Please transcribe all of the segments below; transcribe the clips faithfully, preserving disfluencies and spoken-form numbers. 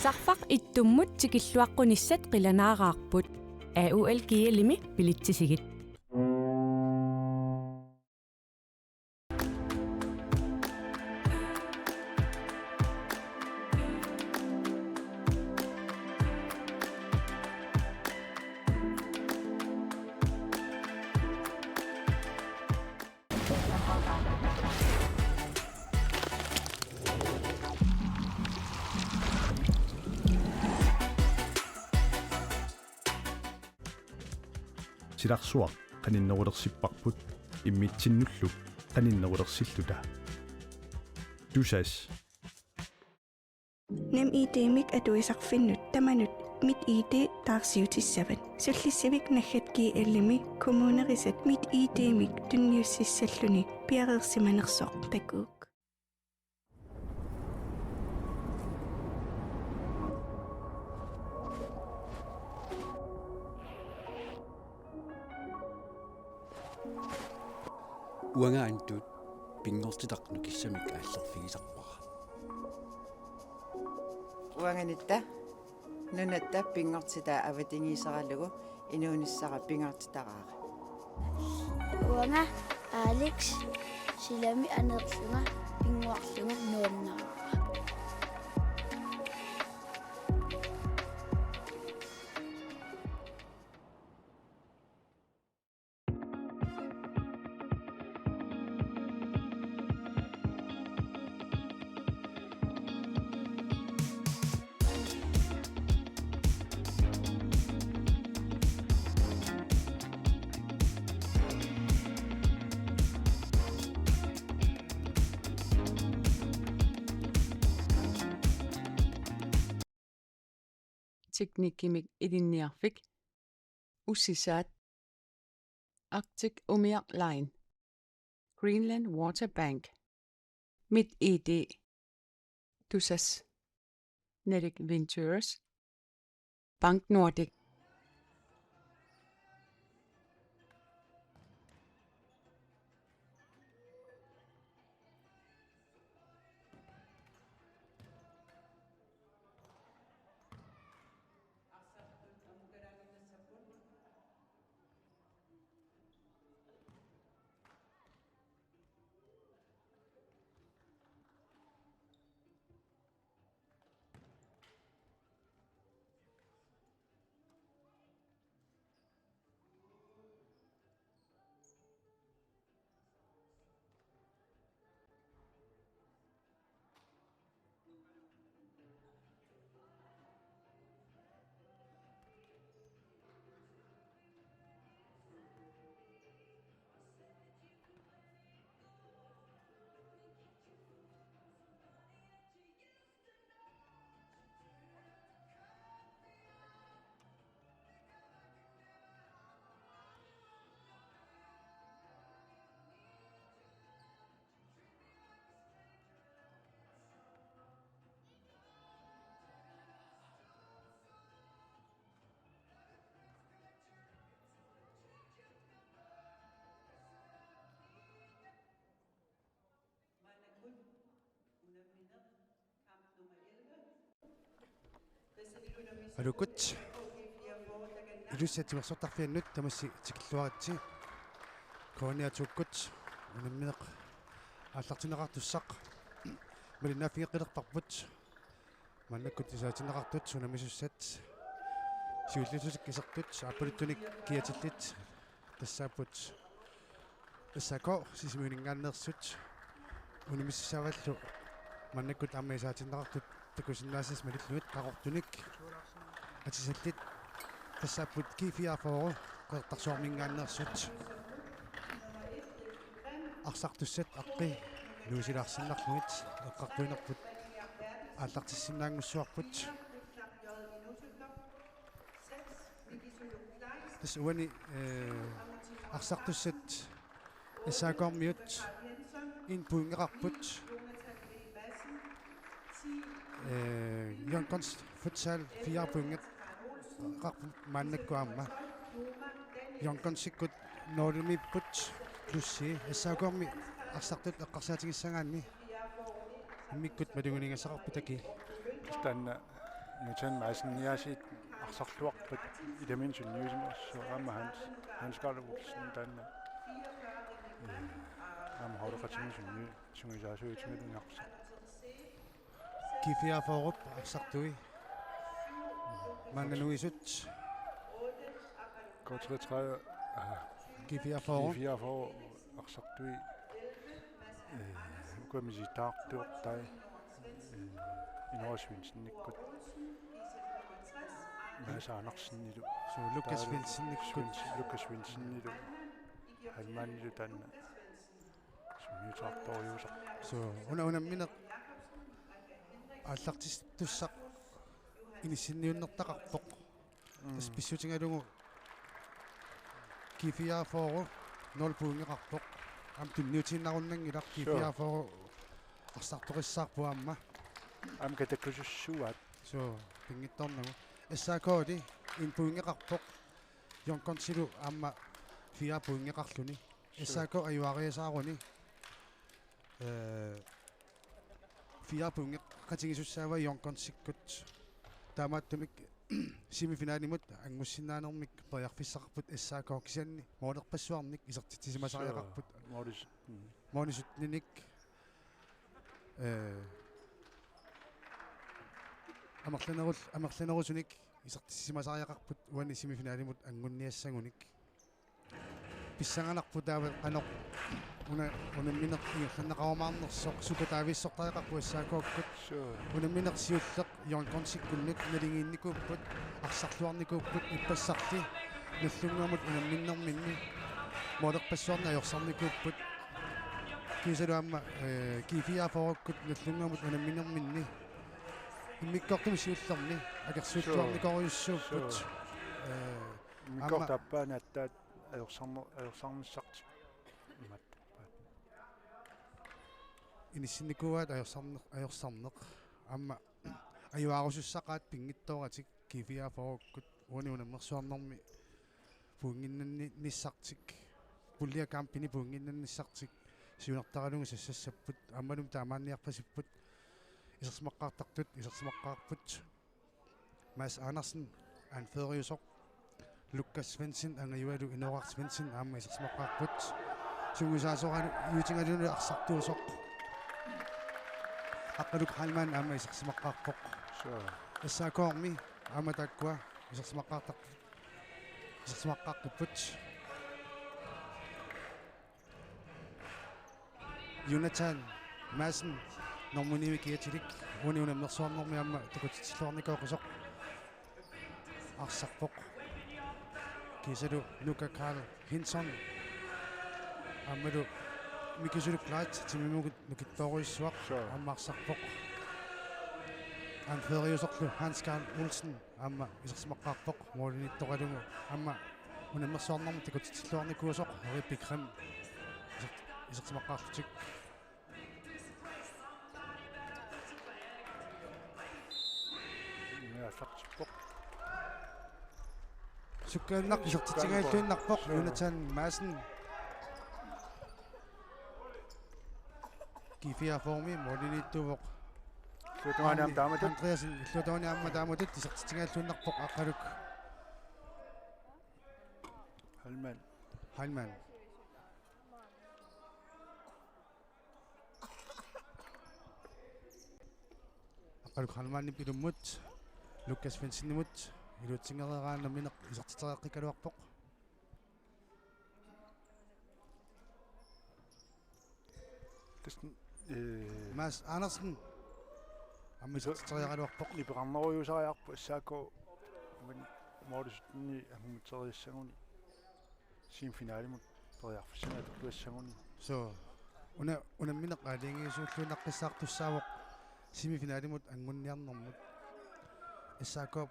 Sarfaq ittummut tikilluaqqunissat qilanaaraarput. A U L G L-imi bilitsisigit. Silarsuaq qaninnerulersipparput immitsinnullu qaninnerulersilluta. Tusass. NemID-mik atuisarfinnut tamanut MitID taarsiutissavat. Sullissivik naggat G L-imi kommunerisat MitID-mik tunniussissalluni piareersimanersoq takuuk. Uanga Antut pinngortitaq nukissamik aallerfigisarpara. Uanga Nitta nunatta pinngortitaa avatangiiseralugu inuunissara pingaartitaraara. Uanga Alex silami aneerlunga pinnguarlunga nuannaraara. Teknikkimik Ilinniarfik, Ussisaat, Arctic Umiaq Line, Greenland Water Bank, MitID, Tusass, Nordic Ventures, Bank Nordic. Aluukkut. Ilulissat timersortarfiannut tamassi tikilluaritsi. K N R to-kkut unammineq aallartinneqartussaq malinnaaffigeqqilerparput. Maannakkut isaatinneqartut unammisussat siulliullutik isertut aappaluttunik kiatillit tassaapput S A K Sisimiuninngaanneersut unammissavallu maannakkut aamma isaatinneqartut takusinnaasasi malillugit qaqortunik atisallit tassaapput G fireogfyrre Qeqertarsuarminngaanneersut. Arsartussat aqqi nuisilaarsinnarlugit eqqartuinerput aallartissinnaanngussuarput. Tassa uani, eh, arsartussat S A K-miut en pointeqarput. Eh, Young Guns Futsal fire pointeqarput maannakkut aamma. Young Gunsikkut nulimiipput plussi S A K-mi arsartut eqqarsaatigissagaanni immikkut maluginiagassaqarput aki. Taanna Jonathan Madsen Niasit arsarluarpat ilaminnut sunniusimasoq aamma Hans, Hans Karl Olsen taanna. Aamma holdeqatiminut sunni-, sungiusaasuutigalugu arsaq. G fireogfyrre arsartui. Maannanuisut. K treogtredive, ah, G fireogfyrre. G fireogfyrre arsartui. Eh, uku misitaartuartai. Eh, Inoa Svendsennikkut. Mads Andersenilu. So, Lukas Taavalu Svenssenikkut. Svendsen, Lukas Svenssenilu. Heilmannilu taanna. Sunniuteqartorujuusarpoq. So, una unammineq aallartittussaq inissinniunnertaqarpoq. Mm. Tassa pissutigalugu G fireogfyrre nul pointeqarpoq. Aamma tunniutiinnarunanngilaq. Sure. G fireogfyrre arsartoqassaarpoq aamma. Aamma katakkusussuaat. So, pinngitsoornagu. S A K-li en pointeqarpoq. Young Gunsilu aamma fire pointeqarluni. Sure. S A K ajuariasaaruni. Eh, fire pointeqatigisussaavai Young Gunsikkut. Taamaattumik semifinalimut anngussinnaanermik periarfissaqarput S A K, kisianni målerpassuarnik isertitsisimasariaqarput. Sure. Målis-, mm. Målisinik, eh, amerlanerul-, amerlanerusunik isertitsisimasariaqarput uani semifinalimut anngunniassagunik. Pissanganarpoq taava qanoq una unammineq ingerlanneqarumaarnersoq, sukataavissortariaqarpoq S A K-kkut. Sure. Unammineq siulleq Young Gunsikkunnut naligiinnikuupput, arsarluarnikuupput ippassarli. Nallunnguamut unamminerminni målerpassuarnik ajorsarnikuupput. Kiisalu aamma, eh, G fireogfyrre-kkut nallunnguamut unamminerminni immikkoortumi siullermi akersuuttuarnikorujussuupput. Sure. Eh, immikkoortut aamma aappaanni aatsaat ajorsarne-, ajorsarnissartik imaattarpaat. Inissinnikuuaat ajorsarneq, ajorsarneq. Aamma ajuaarusussaqaat pinngitsooratik G fireogfyrre-kkut uani unammersuarnermi pointinnannissartik, pulje kampini pointinnannissartik siunertaralugu sassassapput, aammalumi taamaanniarpasipput. Isersimaqqaartartut isersimaqqaarput. Mads Andersen anføriusoq. Lukas Svendsen angajualu Inooraq Svendsen aamma isersimaqqaarput. Sungiusaasoraluutigalugu arsartuusoq Aqqaluk Heilmann aamma isersimaqqaarpoq. Sure. S A K-mi aamma taakkua isersimaqqaartar-, isersimaqqaaqqipput. Jonathan Madsen, nummer ni-mi kiatilik, uani unammersuarnermi aamma takutitsilluarnikooqisoq arsarpoq. Kiisalu Nuka Karl Hinson aammalu Mikisuluk Light timimut nukittoorujussuaq. Sure. Aamma arsarpoq. Anføriusorlu Hans Karl Olsen aamma isersimaqqaarpoq målimiittoqalugu, aamma unammersuarnermut takutitsilluarnikuusoq Harry Bikram iser-, isersimaqqaarlutik. Aallartippoq. Sukkaannaq isertitsigalluinnarpoq. Sure. Jonathan Madsen. G fireogfyrre-mi målimiittuuvoq. Illuatungaanik aamma taamatut. Andreasen, illuatungaanik aamma taamatut isertitsigalluinnarpoq Aqqaluk. Heilmann. Heilmann. Aqqaluk Heilmannip ilummut, Lukas Svendsenimut, iluatsingereeraanni nammineq isertitseriaqqikkaluarpoq. Tassa, eh, Mads Andersen. Aamma isertitseriaraluarpoq. Nipeqarnerujuusariaqarpoq S A K, men målisinik angumitseriassaguni. Semifinalimut periarfissanik atorluassaguni. So, una, unammineq aalajangiisuulluinnaqqissaartussaavoq semifinalimut anngunniarnermut. S A K-p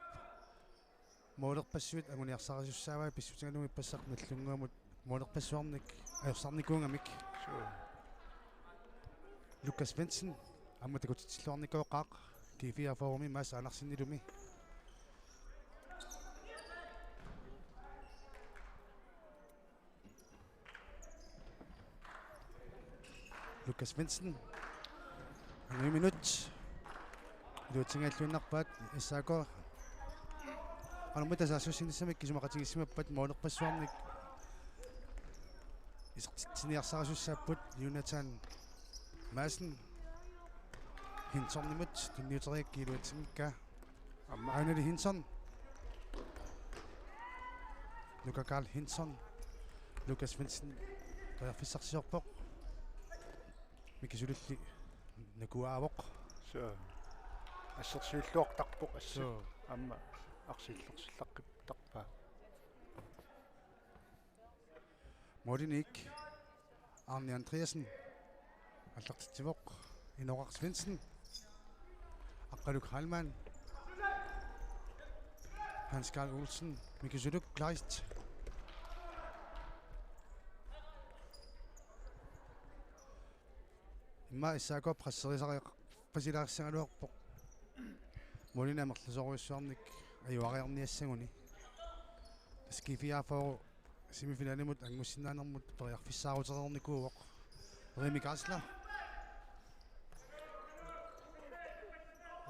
målerpassuit anguniarsarisussaavai pissutigalugu ippassaq Nagdlunguamut målerpassuarnik ajorsarnikuugamik. Sure. Lukas Svendsen aamma takutitsilluarnikooqaaq G fireogfyrre-mi Mads Andersenilumi. Lukas Svendsen. Ni minut. Iluatsinngilluinnarpaat S A K. Qanormita saassussinissamik isumaqatigiissimappat målerpassuarnik isertitsiniarsarisussaapput. Jonathan Madsen Hintonimut tunniuteriaraa iluatsinngikkaa. Aamma Aunali Hinton. Nuka Karl Hinton. Lukas Svendsen periarfissarsiorpoq. Miki Sululli nakuaavoq. Suu. Assersuilluartarpoq assi. Suu. Aamma arsaq illersillaqqittarpaa. Måliminik Arne Andreasen aallartitsivoq. Inooq Svendsen. Aqqaluk Heilmann. Hans Karl Olsen. Miki Suluk Kleist. Immaqa S A K presserisariaq-, presseriarsigaluarpoq. Målinik amerlasoorujussuarnik ajuariarniassaguni. Tassa G fireogfyrre semifinalimut angusinnaanermut periarfissaarutereernikuuvoq. Remi Geisler.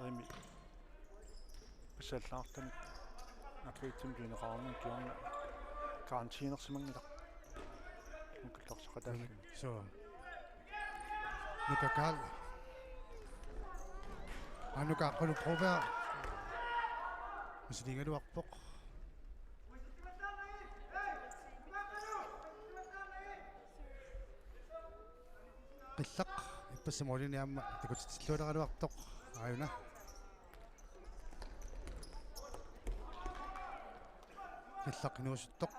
Remi. Passallaartani. Apeitsum pineqarnermi kiorna. Garantiinersimanngilaq. Nukkallarsaqataalluni. Suu. Nuka Karl. Anuka Aqqaluk Broberg. Misiligaluarpoq. Qillaq ippassaq målini aamma takutitsillualeraluartoq. Aajuna. Qillaq inuusuttoq.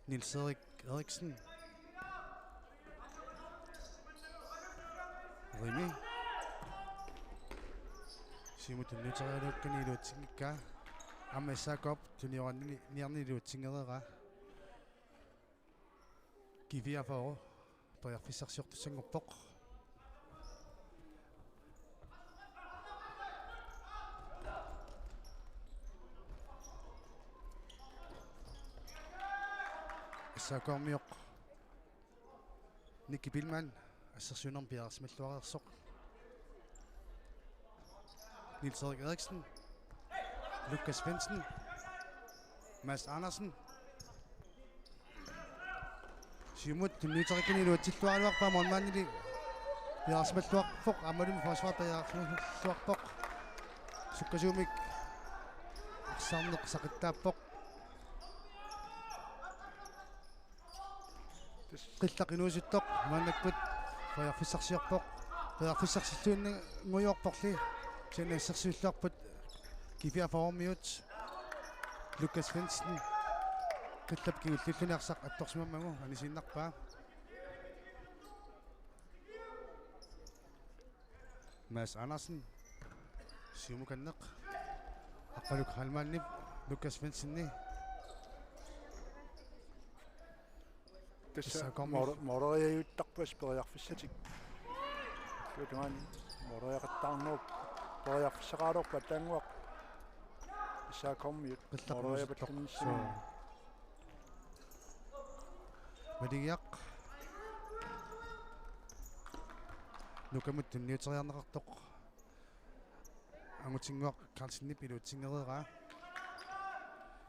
Niels Erik Eriksen. Remi. Siumut tunniuteriaraluakkani iluatsinngikkaa. Aamma S A K-p tuniorani niarni iluatsinngereeraa. G fireogfyrre periarfissarsiortussanngorpoq. S A K-mioq Nicky Billmann assersuinermik piareersimalluareersoq. Niels Erik Eriksen. Lukas Svendsen. Mads Andersen. Siumut tunniuteriakkani iluatsilluaraluarpaa, målmandili piareersimalluarpoq, aammalumi forsvar piareersimalluarpoq. Sukkasuumik arsaarneq saqittaappoq. Qillaq inuusuttoq maannakkut periarfissarsiorpoq. Periarfissarsilluinnannguiorporli. Kisianni assersuilluarput G fireogfyrre-miut. Lukas Svendsen. Qillap kingulliulluni arsaq attorsimammagu anisiinnarpaa. Mads Andersen. Siumukanneq. Aqqaluk Heilmannip Lukas Svendsenip. Tassa S A K-mi mål-, måleriajuttarput periarfissatik. Tuutungaani måleriaqattaarnerup periarfissaqaraluarpat taannguaq. S A K-miut. Qillaq måleriapallannissamut. Suu. Maligiaq. Nukamut tunniuteriarneqartoq. Angutinnguaq Carlsenip iluatsingereeraa.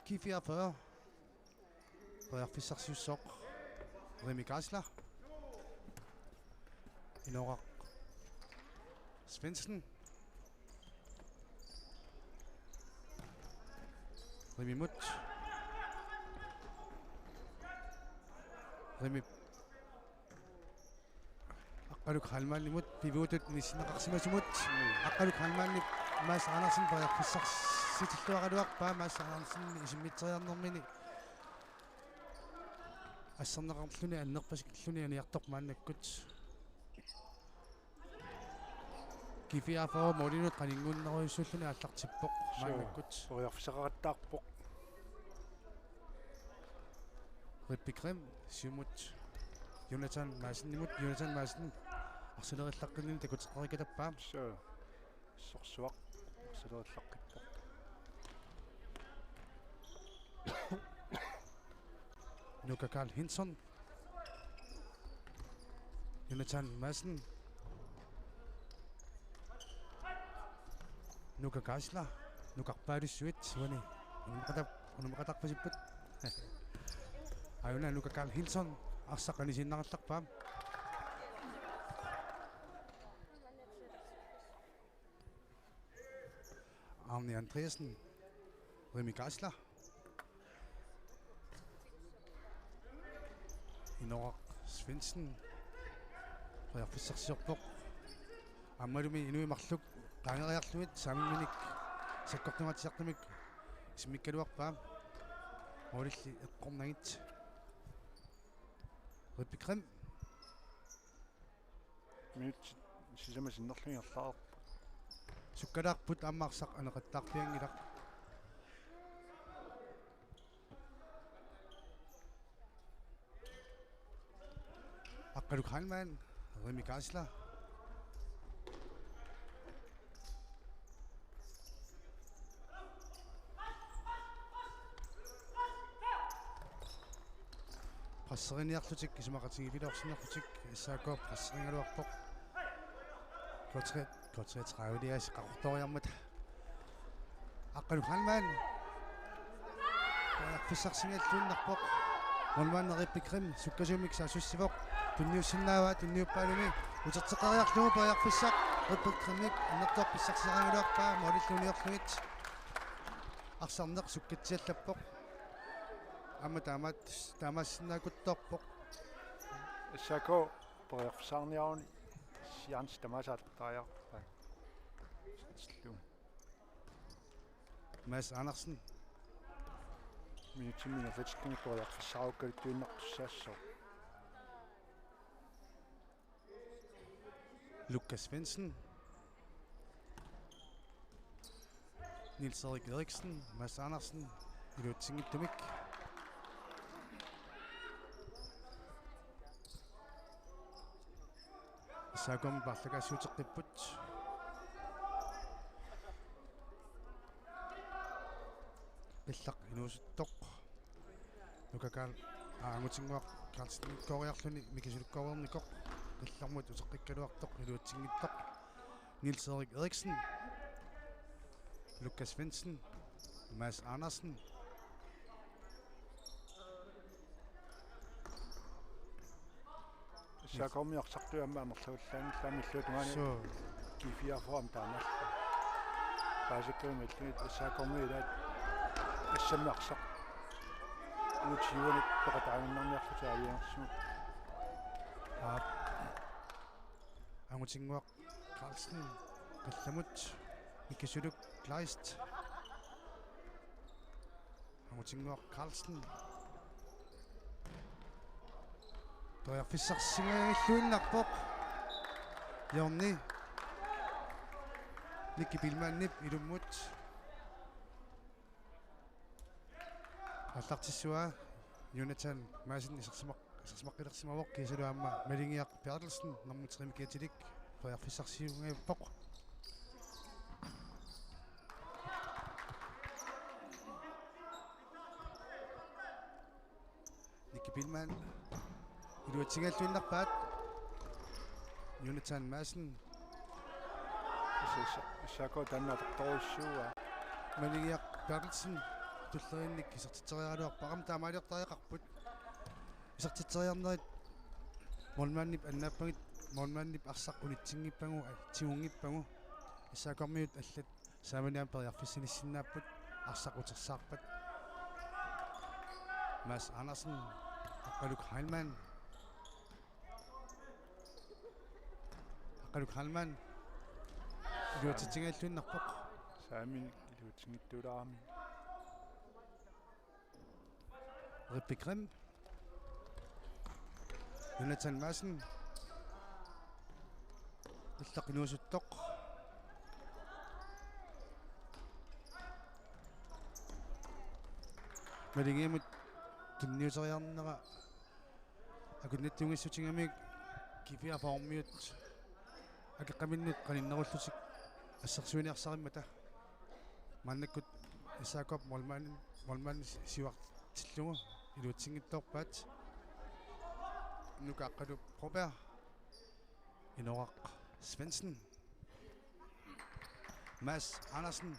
G fireogfyrre. Periarfissarsiussaaq. Remi Geisler. Inooq Svendsen. Remimut. Remi. Aqqaluk Heilmannimut pivuutut inissinneqarsimasumut. Mm. Aqqaluk Heilmannip Mads Andersen periarfissarsitilluaraluarpaa, Mads Andersen isimmitseriarnermini asserneqarluni annerpasikilluni aniartoq maannakkut. G fireogfyrre målinut qaninngunnerujussuulluni aallartippoq. Suu. Maannakkut. Periarfissaqarattaarpoq. Rippi Grim, siumut Jonathan Madsenimut, Jonathan Madsen arsalerillaqqinninni takuteqqikkattappaa. Suu. Sorsuaq arsalerillaqqippoq. Nuka Karl Hinson. Jonathan Madsen. Nuka Geisler, nukarpaalussuit, uani, unammeqatap-, unammeqatarpasipput. Aajuna Nuka Karl Hilton, arsaq anisinneqartarpaa. Arne Andreasen, Remi Geisler. Inoraq Svendsen. Periarfissarsiorpoq. Aammalumi inuit marluk qaangeriarlugit saamimminik sakkortungaatsiartumik isimmikkaluarpaa. Målilli eqqornagit. Rippi Grim. Minutsit sisamat sinnerlugit ingerlareerput. Sukkalaarput aamma arsaq aneqattaarpianngilaq. Aqqaluk Heilmann, Remi Geisler. Presseriniarlutik, isumaqatigiiffiliorsinnarlutik, S A K presserigaluarpoq. K tre, K treogtredive, de er også Qaqortooriarmata. Aqqaluk Heilmann. Periarfissarsigalluinnarpoq. Målmand Rippi Grim sukkasuumik saassussivoq. Tunniussinnaavaa, tunniuppaalumi uterteqqeriarlugu periarfissaq. Rippi Grimip annertuumik pissarsiarigaluarpaa målillu uniorlugit. Arsarneq sukkatsiallappoq. Aamma taamaat-, taamaassinnaakuttoorpoq. S A K periarfissarniaruni chance tamaasa aallartariaqarpaa. Mads Andersen. Minutsimik ingerlatillugu periarfissaarukkaluttuinnartussaassooq. Lukas Svendsen. Niels Erik Eriksen, Mads Andersen, iluatsinngitsumik. S A K-mi paarlakaassiuteqqipput. Qillaq inuusuttoq. Nuka Karl, aa, Angutinnguaq Karlsenikooriarluni Miki Sulukkoornikoq. Qillermut uteqqikkaluartoq, iluatsinngitsoq. Niels Erik Eriksen. Lukas Svendsen. Mads Andersen. S A K-mi arsartui aamma amerlagullaanngillat aamma illuatungaani. Suu. G fireogfyrre taamaallutik. Paasakkagut illugit S A K-mi ilaat assammi arsaq. U tyve-nik peqataaginnarniarlutik aalajangersimasut. Aap. Angutinnguaq Carlsen, qillamut, Miki Suluk Kleist. Angutinnguaq Carlsen. Periarfissarsigalluinnarpoq. Hjørni. Nicky Biilmannip ilummut. Aallartissavaa Jonathan Madsen isersimaq-, isersimaqqilersimavoq, kiisalu aamma Malingiaq Berthelsen nummer tre-mik atilik periarfissarsiunngiuppoq. Nicky Biilmann. Iluatsinngilluinnarpaat. Jonathan Madsen. S A K taanna atortorujussuuaa. Malingiaq Berthelsen tulleriinnik isertitseriaraluarpaa, aamma taamaaliortariaqarput. Isertitseriarnerit målmandip annaappagit, målmandip arsaq unitsinngippagu, tigunngippaagu. S A K-miut allat saamaniaat periarfissanissinnaapput, arsaq utersaarpat. Mads Andersen, Aqqaluk Heilmann. Aqqaluk Heilmann. Iluatsitsinngilluinnarpoq. Saaminik iluatsinngitsuulaarami. Rippi Grim. Jonathan Madsen. Qillaq inuusuttoq. Malingiamut tunniuteriarnera akunnattuunngissutigamik G fireogfyrre-miut akeqqaminnut qaninnerullutik assersuiniarsarimmata. Maannakkut S A K-p målmand, målmand siuartillugu iluatsinngitsoorpaat. Nuka Aqqalup Broberg. Inoraq Svendsen. Mads Andersen.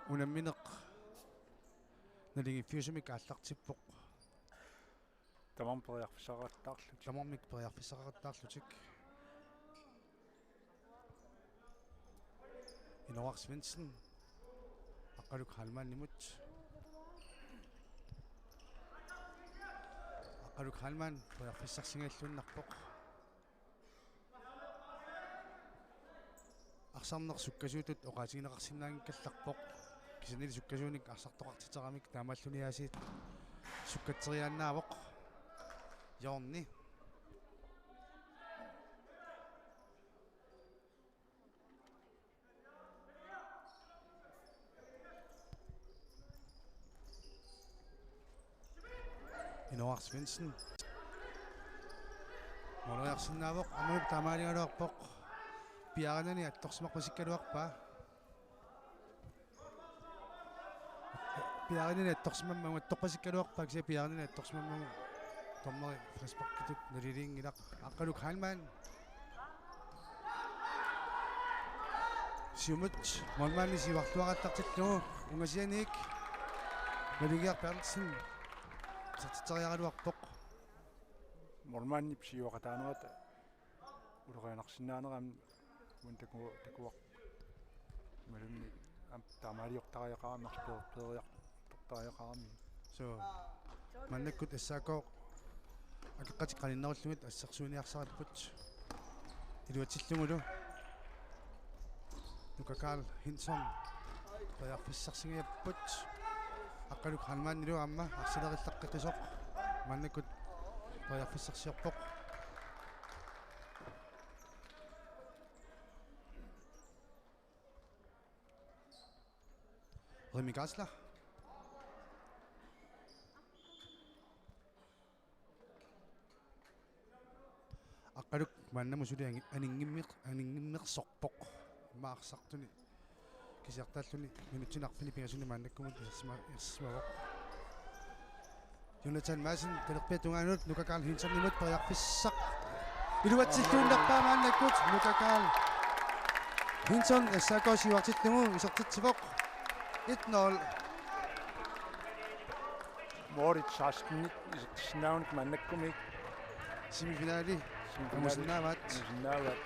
Unammineq naligiiffiusumik aallartippoq. Tamarmik periarfissaqartaarlutik. Tamarmik periarfissaqartaarlutik. Inoaq Svendsen. Aqqaluk Heilmannimut. Aqqaluk Heilmann periarfissarsingajalluinnarpoq. Arsarneq sukkasuutut oqaatigineqarsinnaanngikkallarpoq. Kisiannili sukkasuunik arsartoqartitseramik taamaalluni aasiit sukkatseriaannaavoq. Jorni. Inoaq Svendsen. Måleriarsinnaavoq, aamma taamaaligaluarpoq. Piarinani attorsimarpasikkaluarpaa. Piarinani attorsimammagu, attorpasikkaluarpaa, kisianni piarinani attorsimammagu. Dommeri frisparkitut naliliinngilaq. Aqqaluk Heilmann. Siumut målmandi siuarluarallartillugu ungasianiit Maligiaq Berthelsen isertitseriaraluarpoq. Målmandip siuaqataanerata ulorianarsinnaanerami uani taku-, takuarput. Imaluunniit aamma taamaaliortariaqarami, arsarpeeriartortariaqarami. So, maannakkut S A K akeqqatik qaninnerullugit assersuiniarsaripput. Iluatsillugulu Nuka Karl Hinson periarfissarsingajapput. Aqqaluk Heilmannilu aamma arsalerillaqqeqqisoq. Maannakkut periarfissarsiorpoq. Remi Geisler. Aqqaluk maannamut suli ani-, aninngimmeq-, aninngimmersorpoq. Immaqa arsartuni kisiartaalluni minutsini arfineq-pingasuni maannakkumut isersima-, isersimavoq. Jonathan Madsen, talerpiata tungaanut, Nuka Karl Hinsonimut periarfissaq. Iluatsilluinnarpaa maannakkut, Nuka Karl Hinson, S A K siuartillugu, isertitsivoq. Et nul. Målit seksten isertissinnaagunik maannakkumik. Semifinali. Semifinali. Amusinnaavaat. Amusinnaavaat.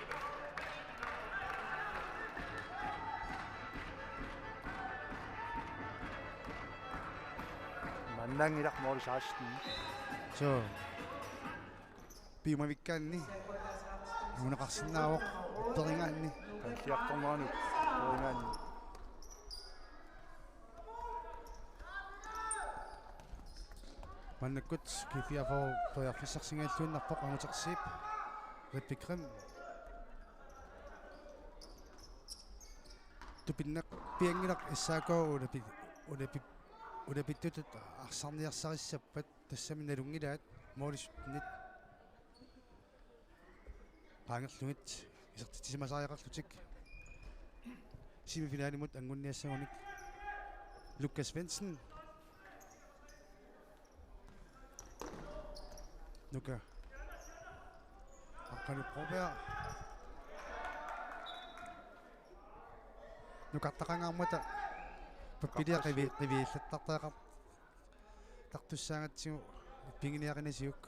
Maannaanngilaq måli seksten. So. Piumavikkaanni. Anguneqarsinnaavoq upperigaanni. Pansiartorneranut upperigaanni. Maannakkut G fireogfyrre periarfissarsingajalluinnarpoq Angutersiip. Rebekk Rem. Tupinneq pianngilaq S A K ulapi-, ulapi-, ulapittutut arsarniarsarissappat, tassami nalunngilaat måli syttenit qaangerlugit isertitsisimasariaqarlutik. Semifinalimut angunniassagunik Lukas Svendsen. Nuka. Aqqaluk Broberg. Nukartaqangaarmata pappilia qivi-, qiviallattartariaqar-, tartussaagatsigu piginiarinasiuk.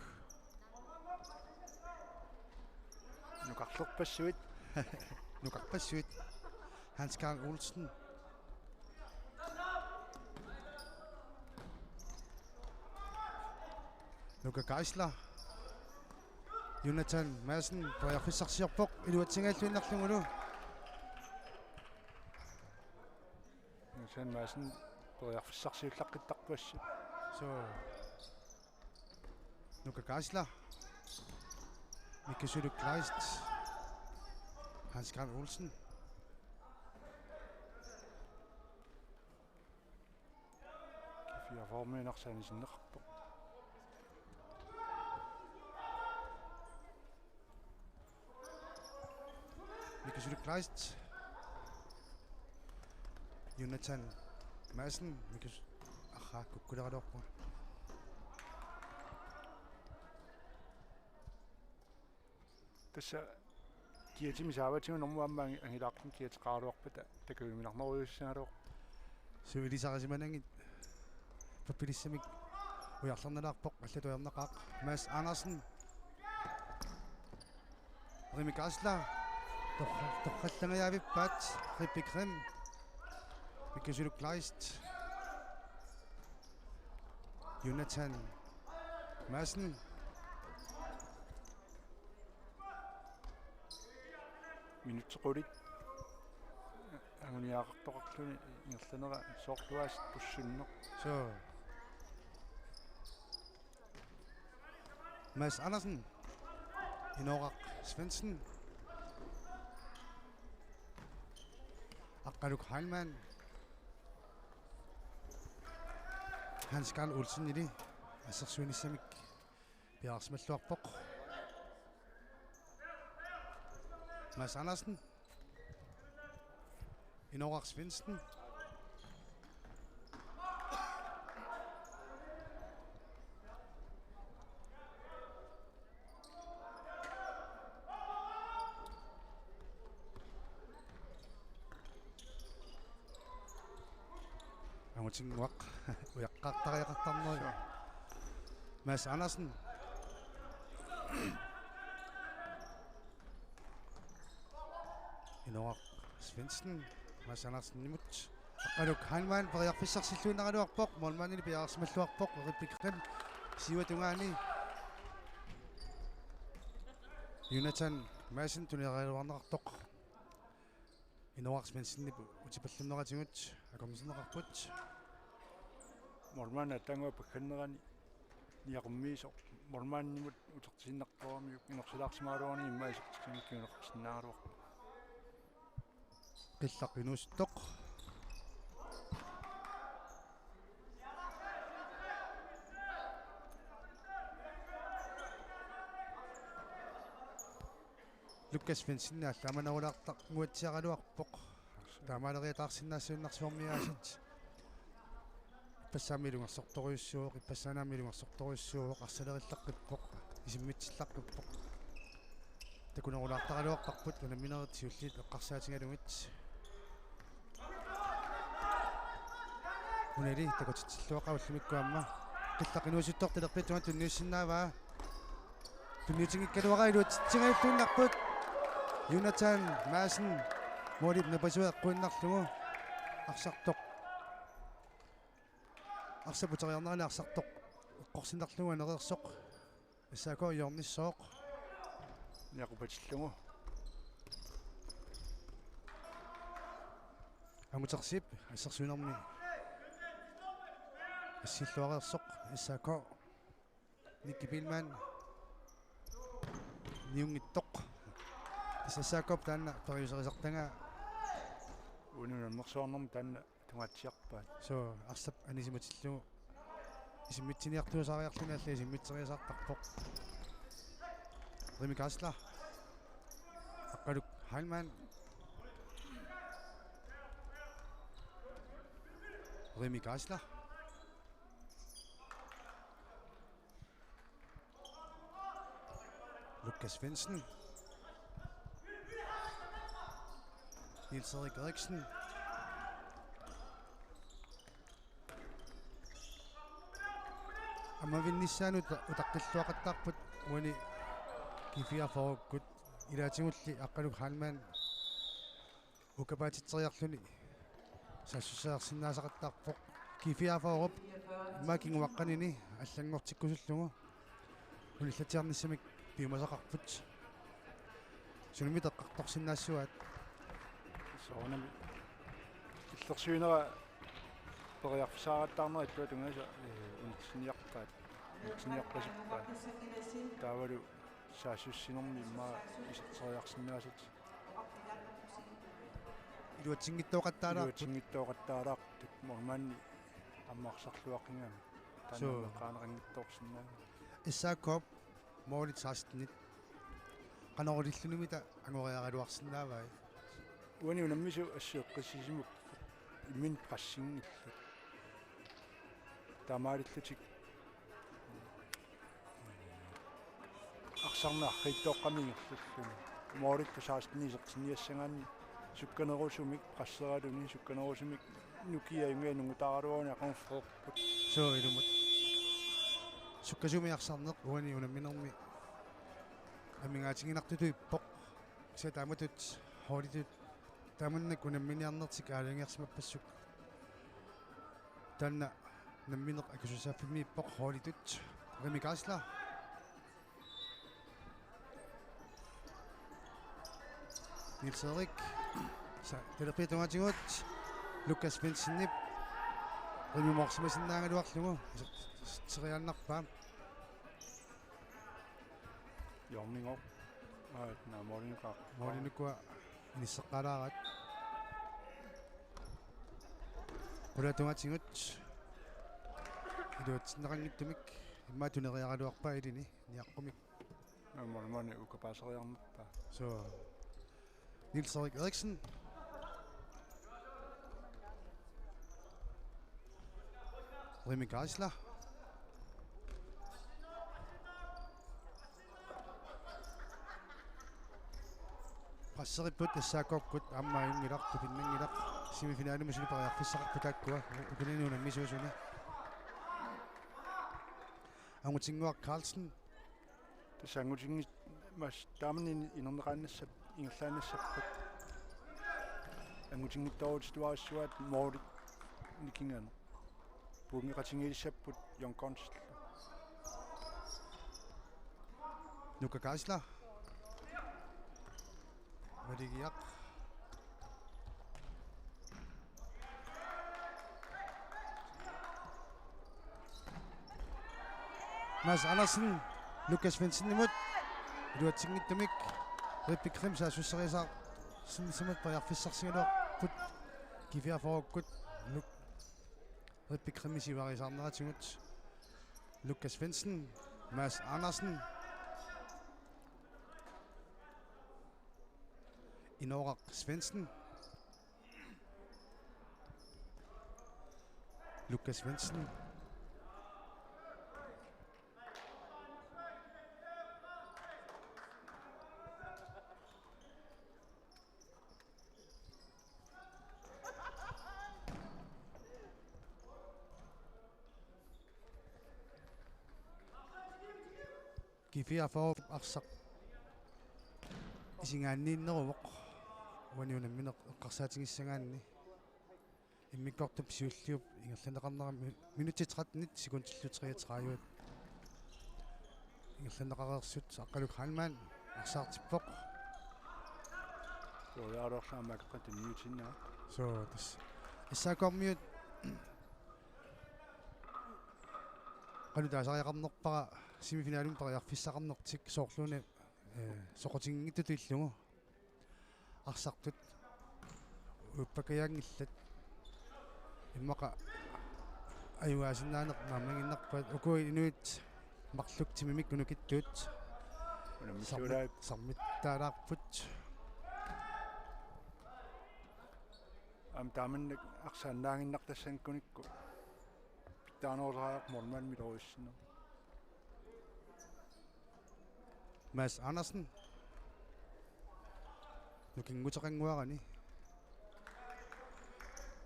Nukarlerpassuit. Nukarpassuit. Hans Karl Olsen. Nuka Geisler. Jonathan Madsen periarfissarsiorpoq iluatsingajalluinnarlugulu. Jonathan Madsen periarfissarsiullaqqittarpoq assut. So. Nuka Geisler. Mikki Suluk Kleist. Hans Karl Olsen. G fireogfyrre-miinarsaani sinneqarpoq. Mikki Suluk Kleist. Jonathan Madsen. Mikki Su-, aha, kukkuleraluarpunga. Tassa kiatimi saavatigut normu aamma angi-, angilaarluni kiateqaraluarpata takujuminarnerujussuugaluaq. Suu, ilisarisimanagit pappilissamik ujarlernalaarpoq, allatut ajornaqaaq. Mads Andersen. Remi Geisler. Tor-, torrallangajavippaat. Rippi Krim. Mikkel Kleist. Jonathan Madsen. Minutsit qulit anguniagaqartoqarluni ingerlanera soorlu aasiit pussunneq. Suu. Mads Andersen. Inooraq Svendsen. Aqqaluk Heilmann. Hans Karl Olsen, ili assersuinissamik piareersimalluarpoq. Mads Andersen. Inooraq Svendsen. Angutinnguaq. Ujaqqaartariaqartarneri. Mads Andersen. Inooraq Svendsen. Mads Andersenimut. Aqqaluk Heilmann periarfissarsilluinnaraluarpoq, målmandili piareersimalluarpoq, Rippi Krim siuatungaani. Jonathan Madsen tuneriaraluarneqartoq. Inooraq Svendsenip utipallunneratigut akornuserneqarput. Målmand aatsaannguaq paggannerani niaqummiisoq. Målmandimut utertisinnartoramiuk inorsilaarsimagaluaruni immaqa isertitsinngikkuuneqarsinnaagaluarpoq. Qillaq inuusuttoq. Lukas Svendsen allaamanerulaartarnguatsiaraluarpoq. Taamaaleriataarsinnaassuinnarsuarmiaasat. Ippassaammi ilungersortorujussuuvoq, ippassaanaammi ilungersortorujussuuvoq, arsalerillaqqippoq, isimmitsillaqqippoq. Takunerulaartaraluarparput unamminerit siulliit eqqarsaatigalugit. Unali takutitsilluaqaaq ullumikkut aamma. Qillaq inuusuttoq talerpiata tunniussinnaavaa. Tunniutinngikkaluarpaa, iluatsitsigalluinnarput. Jonathan Madsen målip napasua eqquinnarlugu. Arsartoq. Arsap uteriarnerani arsartoq eqqorsinnarlugu anereersoq. S A K hjørnissooq. Niaqupatillugu. Angutersip assersuinermi assilluareersoq S A K. Nicky Biilmann. Niunngitsoq. Tassa S A K-p taanna periuserisartagaa. Uunga unammersuarnermi taanna tungaatsiarpaat. Suu, arsap anisimatillugu. Isimmitsiniartuusaariarluni allat isimmitseriasaartarpoq. Remi Geisler. Aqqaluk Heilmann. Remi Geisler. Lukas Svendsen. Niels Erik Eriksen. Ammavinnissaanut uta-, utaqqilluaqattaarput uani G fireogfyrre-kkut, ilaatigulli Aqqaluk Heilmann ukapaatitseriarluni saassussaasinnaasaqattaarpoq. G fireogfyrre-p immaqa kinguaqqanini allanngortikkusullugu unillatsiarnissamik piumasaqarput. Sunimi eqqartorsinnaassavaat? Soorunami illersuinera periarfissaqattaarnerit illuatungaasa, ee, unitsiniarpaat, unitsiniarpasippaat. Taavalu saassussinermi immaqa iserteriarsinnaasat. Iluatsinngitsooqattaalaarput. Iluatsinngitsooqattaalaartut, målmandi aamma arsarluaqigami. Taanna Suu. Aamma qaaneqanngitsoorsinnaagami. S A K-p målit sekstenit qanoq ilillunimita angoriaraluarsinnaavai? Uani unammisut assut eqqissisimapput imminut pressinngillat. Taamaalillutik. Ars, Sarnarriittoqqami ingerlalluni. Mooritta seksten isertinniassagaanni sukkanerusumik presseraluni, sukkanerusumik nukiajunnga nungutaaraluaruni aqaguffeerput. Suu, ilumut. Sukkasuumik arsarneq uani unamminermi amigaatiginartutut ippoq. Kisianni taamatut holditut taamannak unamminiarnertik aalajangersimappassuk. Taanna nammineq akisussaaffimmi ippoq holditut. Remi Geisler. Niels Erik. Sa-, talerpiata tungaatigut. Lukas Svendsenip. Rimimoorsimasinnaagaluarlugu. Seriaannarpaa. Hjørningov. Aa, naa, Morten Kar. Morten Kar. Inisseqqaalaaraat. Qulaatungaatigut. Iluatsinneqanngitsumik. Immaqa tuneriaraluarpaa ilini. Niaqqumik. Aamma maani ukapaaseriarnerpaa. Suu. Niels Erik Eriksen. Remi Geisler. Presseripput S A K-kut aamma ajunngilaq, tupinnanngilaq. Semifinalimut suli periarfissaqarput taakkua. Ukunani unammisuusuni. Angutinnguaq Carlsen. Tassa angutinngit-, mas-, taamani inerneqaannassap-, ingerlaannassapput. Angutinngitsoorutituarujussuuaat moorit nikinganeq. Puinngeqatigiissapput Young Guns. Nuka Geisler. Maligiaq. Mads Andersen, Lukas Svendsenimut, iluatsinngitsumik, Rippi Krim saassusseriasaarsinnaanermut periarfissarsigaluarput, G fireogfyrre-kkut, Lu-, Rippi Krimip siuariasaarneratigut, Lukas Svendsen, Mads Andersen, Inoraq Svendsen. Lukas Svendsen. G fireogfyrre arsaq isigaanniinneruvoq uani unammineq eqqarsaatigissagaanni. Immikkoortup siulliup ingerlanneqarnera mi-, minutsit trettenit sekundillu treogtredive. Ingerlanneqareersut Aqqaluk Heilmann arsaartippoq. Tuliaruarlaamma akeqqat tunniutinnaa. Suu, tassa. S A K-miut qanoq taasariaqarnerpara semifinalimut periarfissaqarnertik soorluuna, eh, soqutiginngitsutut illugu arsartut uuppakajaanngillat. Immaqa ajugaasinnaaneq naammaginnarpaat uku inuit marluk timimik unukittut. Unammissuulaat. Sarmit-, sarmittaalaarput. Aamma taamannak arsaannaaginnartassanngikkunikku pitsaanerulaaq mormann miloriussinneq. Mads Andersen. Nukinguteqannguarani.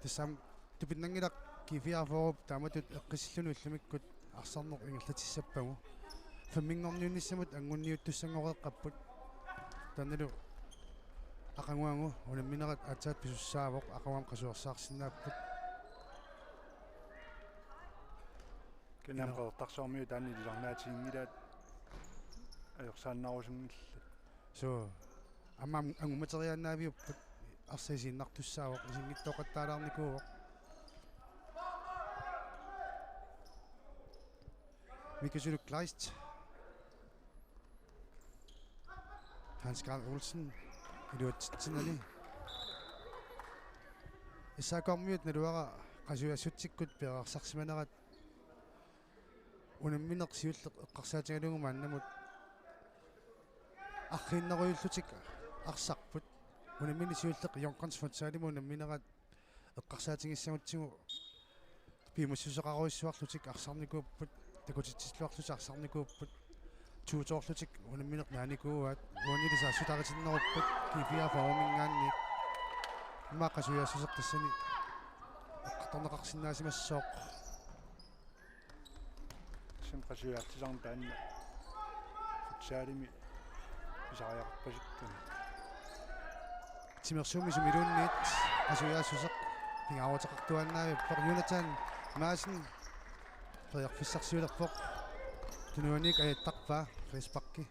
Tassami tupinnanngilaq G fireogfyrre-p taamatut eqqissilluni ullumikkut arsarneq ingerlatissappagu. Femminngorniunnissamut angunniuttussanngoreeqqapput. Taannalu aqaguagu unamminerat aatsaat pisussaavoq, aqagu aamma qasuersaarsinnaapput. Kinaam Ina- Qeqertarsuarmiut taanna ilisarnaatiginngilaat ajorsaannarusunngillat. Suu. Aamma angumateriaannaaviupput arsaq isiinnartussaavoq, isinngitsooqattaalaarnikuuvoq. Mikasuluk Kleist. Hans Karl Olsen. Iluatsitsinani. S A K-miut naluara qasuersutsikkut piareersarsimanerat unammineq siulleq eqqarsaatigalugu maannamut arriinnerujullutik arsarput. Unammineq siulleq Young Guns Futsalimut unamminerat eqqarsaatigissagutsigu piumassuseqarujussuarlutik arsarnikuupput, takutitsilluarlutik arsarnikuupput. Tuutoorlutik unammineq naanikuuaat, uanili saassutaritinneruppat G fire fyrreminngaanniit. Immaqa qasujaassuseq tassani eqqartorneqarsinnaasimassaaq. Tassami qasujaassuseq taanna futsalimi pisariaqarpasikkami. Timersuummi sumiluunniit qasujaassuseq pingaaruteqartuaannavippoq. Jonathan Madsen periarfissarsiulerpoq. Tunuaniit ajattarpaa frisparki.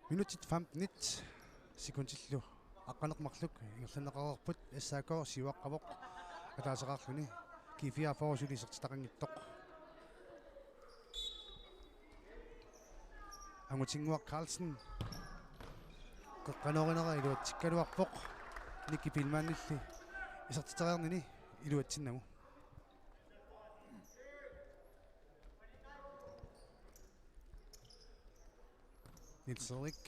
Minutsit femtenit sekundillu aqqaneq-marluk ingerlanneqareerput. S A K siuaqqavoq ataaseqarluni. G fire fyrre suli isertitaqanngitsoq. Angutinnguaq Carlsen qeqqanoorinera iluatsikkaluarpoq. Nicky Biilmannilli isertitsereernini iluatsinnagu. Niels Erik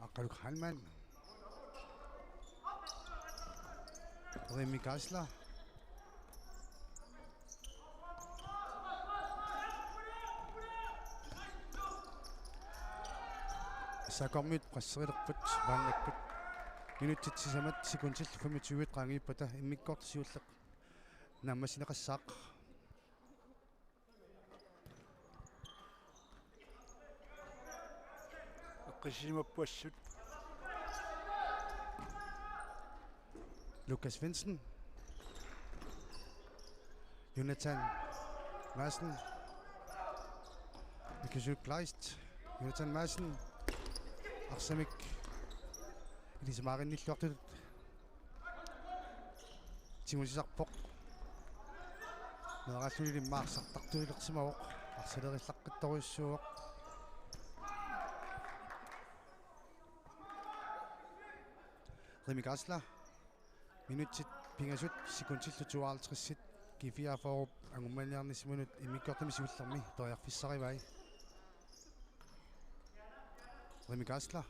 Aqqaluk Heilmann. Remi Geisler. S A K-kormiut presserilerput maannakkut. Minutsit sisamat sekundillu femogtyve qaangiuppata immikkoortoq siulleq naammassineqassaaq. Eqqissisimapput assut. Lukas Svendsen. Jonathan Madsen. Mikkel Kleist. Jonathan Madsen. Arsamik ilisimaarinnilluartutut tigusisarpoq. Meeraalluni immaqa arsartartuilersimavoq. Arsalerillaqqittorujussuuvoq. Remi Geisler. Minutsit pingasut sekundillu tooghalvtredsit G fire fyrre angummaniarnissaminut immikkoortumi siullermi periarfissarivai. Remi Geisler.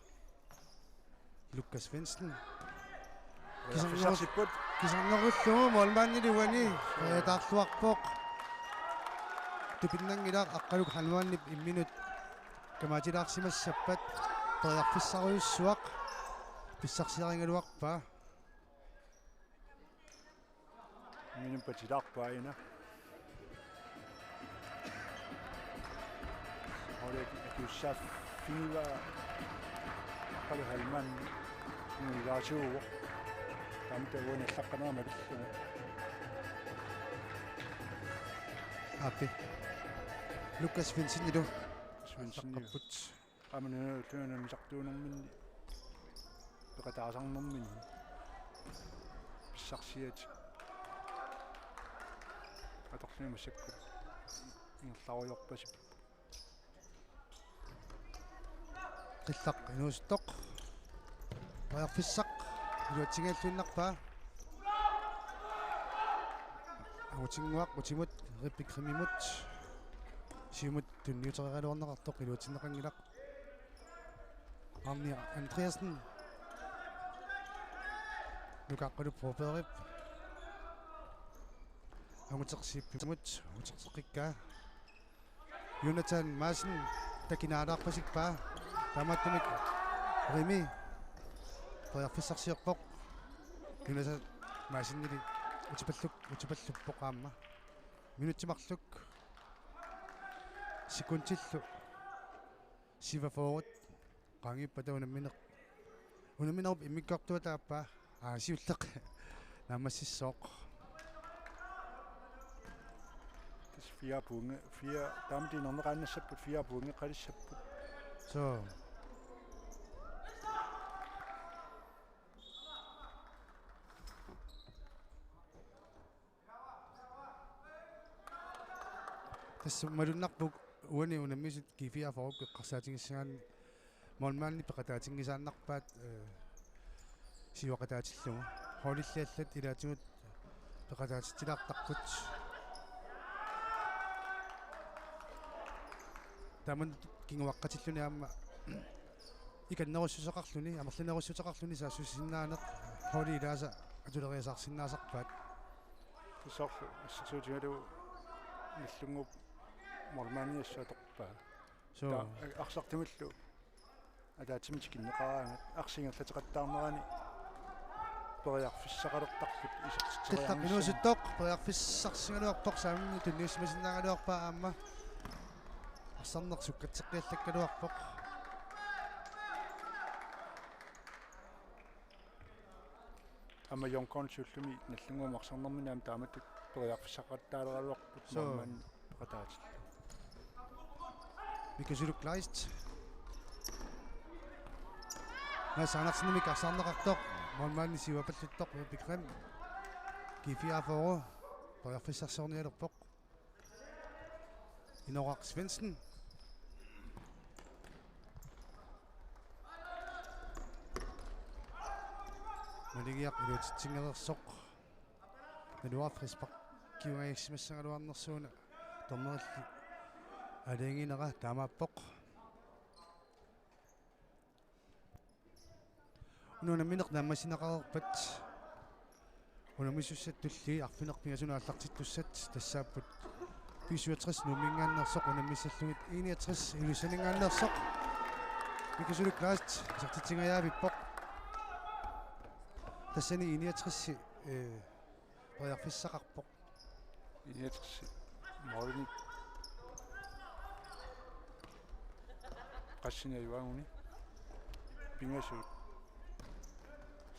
Lukas Svendsen. Periarfissarsipput. Kisarnerullugu målmandili uani. Periataarluarpoq. Tupinnanngilaq Aqqaluk Heilmannip imminut kamaatilaarsimassappat. Periarfissarujussuaq. Pissarsiarigaluarpaa. Minut patilaarpaa aajuna. Holdet akisussaaffigivaat Aqqaluk Heilmann nuilaasuuvoq. Taamaammat uani allaqqaneq-marlunni. Aappi. Lukas Svendsenilu. Svendsenilu. Allaqqapput. Aamma nunanut, nunanut nunanisartuunerminni peqataasarnerminni pissarsiatik atorlugit massakkut ingerlarujoorpasippoq. Qillaq inuusuttoq. Periarfissaq iluatsinngilluinnarpaa. Angutinnguaq utimut, Rippi Krimimut. Siumut tunniuteriaraluarneqartoq iluatsinneqanngilaq. Arni Andreasen. Nuka Aqqalup Brobergip. Anguteq Siipimut, anguteqqikkaa. Jonathan Madsen, takinaalaarpasippaa. Taamaattumik Remi periarfissarsiorpoq. Jonathan Madsenili utipalluk-, utipalluppoq aamma. Minutsit marluk. Sekundillu syvogfyrre. Qaangiuppata unammineq. Unamminerup immikkoortuata aappaa. Aa, siulleq. Naammassissooq. Tassa fire pointi. Fire, taamaatinnerneqaannassapput fire pointeqalissapput. Soo. Tassa malunnarpoq uani unammisut G fire fyrre eqqarsaatigissagaanni målmandi peqataatinngisaannarpaat, eh, siuaqataatillugu. Holdilli allat ilaatigut peqataatitsilaartarput. Tamanna kinguaqqatilluni aamma ikannerussuteqarluni, amerlanerussuteqarluni saassussinnaaneq holdi ilaasa atuleriasaarsinnaasarpaat. Soorlu assersuutigalugu Nagdlunguup målmandi assut atorpaa. Soo. Taava arsartumillu ataatsimik tikinneqaraangat arsaq ingerlateqattaarnerani periarfissaqalertarput isertitseriarnissamut. Qillaq inuusuttoq periarfissarsigaluarpoq, saamimmi tunniussimasinnaagaluarpaa aamma. Arsarneq sukkatseqqiallakkaluarpoq. Aamma Young Guns ullumi Nagdlunguup arsarnermini aamma taamatut periarfissaqattaaleraluarput. Soo. Målmandi peqataatillugu. Mika Suluk Kleist. Mads Andersenimit arsarneqartoq. Målmandi siuappalluttoq Pikkrim. G fireogfyrre. Periarfissarsiornialerpoq. Inoraq Svendsen. Maligiaq iluatsitsinngereersoq. Naluara frisparkiugajassimassagaluarnersuuna dommerilli aalajangiinera taamaappoq. Una unammineq naammassineqareerpat unammisussat tulliit arfineq-pingasunut aallartittussat tassaapput B syvogtres Nuumminngaanneersoq unammissallugit I niogtres Ilulissaninngaanneersoq. Mika Suluk Kleist isertitsingajavippoq. Tassani I niogtres, eh, periarfissaqarpoq. I niogtres målinik qassinik ajugaaguni pingasut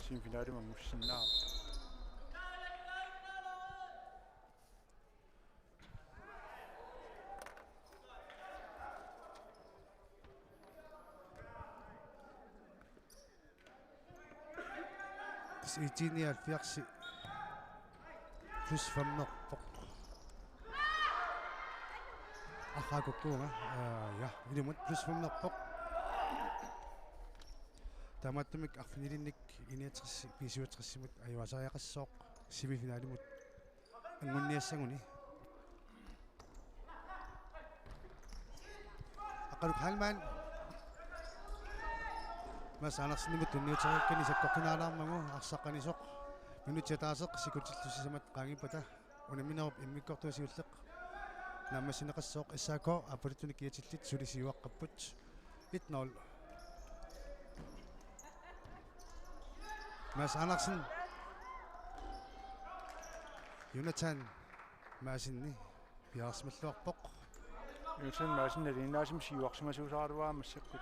semifinalimut angussinnaavoq. Tassa I T nioghalvfjerds plus femmerpoq. Arraa kukkuunga. Aa, ja, ilumut plus femmerpoq. Taamaattumik arfinilinnik I niogtres B syvogtres-imut ajugaasariaqassooq semifinalimut anguniassaguni. Aqqaluk Heilmann. Mads Andersenimut tunniuteriakkani sakkortunaalaarmagu arsaq anisoq. Minutsit ataaseq sekuntillu sisamat qaangiuppata unamminerup immikkoortua siulleq naammassineqassooq. S A K aappaluttunik kiatillit suli siuaqqapput. Et nul. Mads Andersen. Jonathan Madsenip piareersimalluarpoq. Jonathan Madsen nalinginnaasumik siuarsimasuusaraluarpoq massakkut.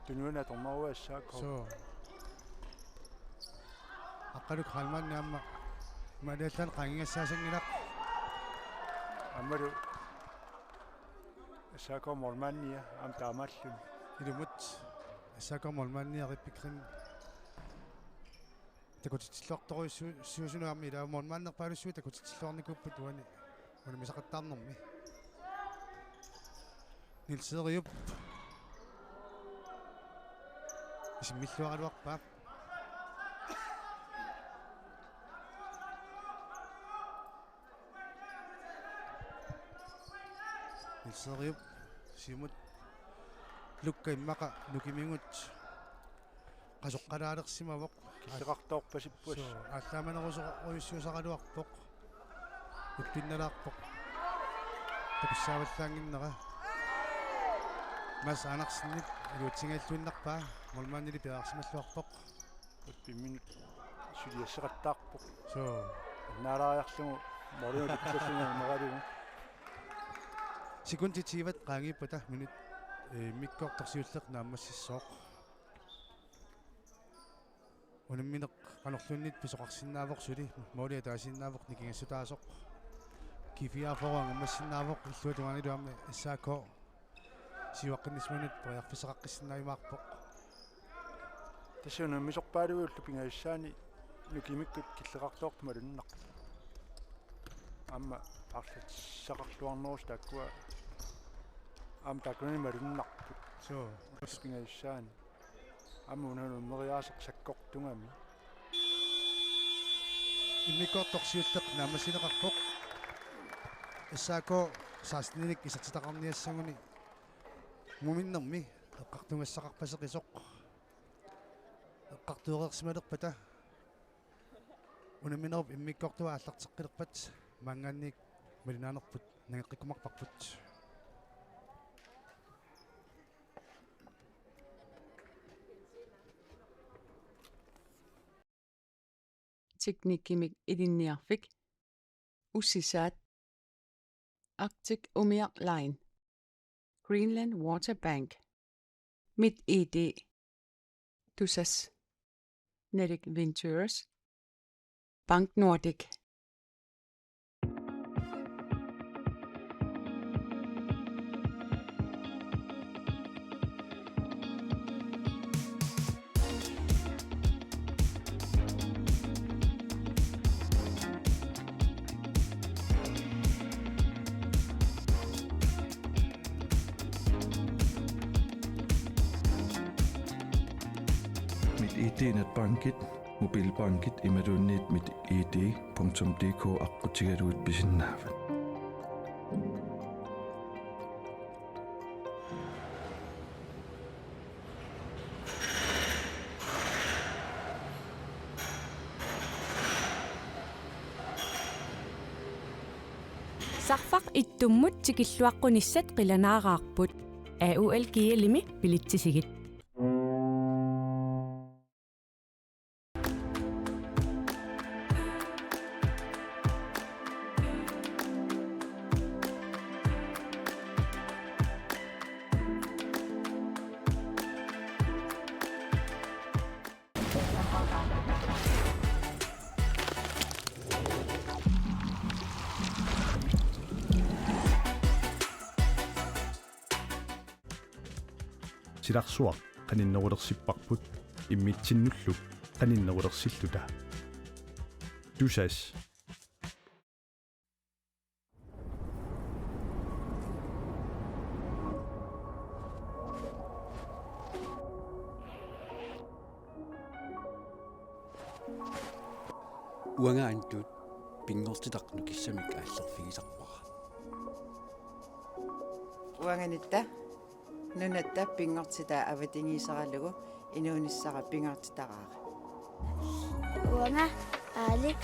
Tunuani atorneruvoq S A K. Soo. Aqqaluk Heilmann aamma maaliallaannaq qaangigassaasanngilaq. Aammalu S A K målmandia aamma taamaalluni. Ilumut S A K målmandia Rippi Krim takutitsilluartorujussuusunut aamma ilaa målmanderpaalussuit takutitsilluarnikuupput uani unammisaqattaarnermi. Niels Eriup isimmilluaraluarpaa. Niels Eriup siumut Lukka immaqa nukimigut qasoqqalaalersimavoq. Killeqartoorpasippoq. Soo, aallaamanerujussuusaraluarpoq. Uppinnalaarpoq. Takussaavallaannginnera. Mads Andersenip iluatsingajalluinnarpaa. Målmandili piareersimalluarpoq. Uppiminut suliasseqattaarpoq. Soo. Annaalaariarlugu målimut uppinnalaarlugu. Sekundit tyvet qaangiuppata minut, eh, immikkoortoq siulleq naammassissooq. Unammineq qanorluunniit pisoqarsinnaavoq suli, måli ataasiinnaavoq nikingassutaasoq. G fireogfyrre angummassinnaavoq, illuatungaanilu aamma S A K siuaqqinnissaminut periarfissaqaqqissinnaajumaareerpoq. Tassa unammisorpaaluit ullut pingajussaanni nukimikkut killeqartoortut malunnarpoq. Aamma arlatsissaqarluarnerusut taakkua aamma taakkunani malunnarput. Soo. Ullut pingajussaanni. Aamma una unammeriaaseq sakkortugami. Immikkoortoq siulleq naammassineqarpoq. S A K seksteninik isertitaqarniassaguni muminnermi eqqartugassaqarpaseqisoq. Eqqartuereersimalerpata. Unamminerup immikkoortua aallarteqqilerpat maanngaanniit malunaanerput nangeqqikkumaarparput. Teknikkimik ilinniarfik, ussisaat, Arctic Umiaq Line, Greenland Water Bank, MitID, Tusass, Nordic Ventures, Bank Nordik. MitID netbankit, mobilbankit imaluunniit mitid punktum dk aqqutigalugit pisinnaavat. Sarfaq ittummut tikilluaqqunissat qilanaaraarput. A U L G L-imi bilitsisigit. Silarsuaq qaninnerulersipparput imminnullu qaninnerulersilluta. Tusass. Uanga Antut pinngortitaq nukissamik aallerfigisarpara. Uanga Nitta nunatta pinngortitaa avatangiiseralugu inuunissara pingaartitaraara. Uanga Alex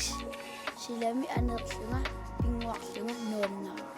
silami aneerlunga pinnguarlunga nuannaraara.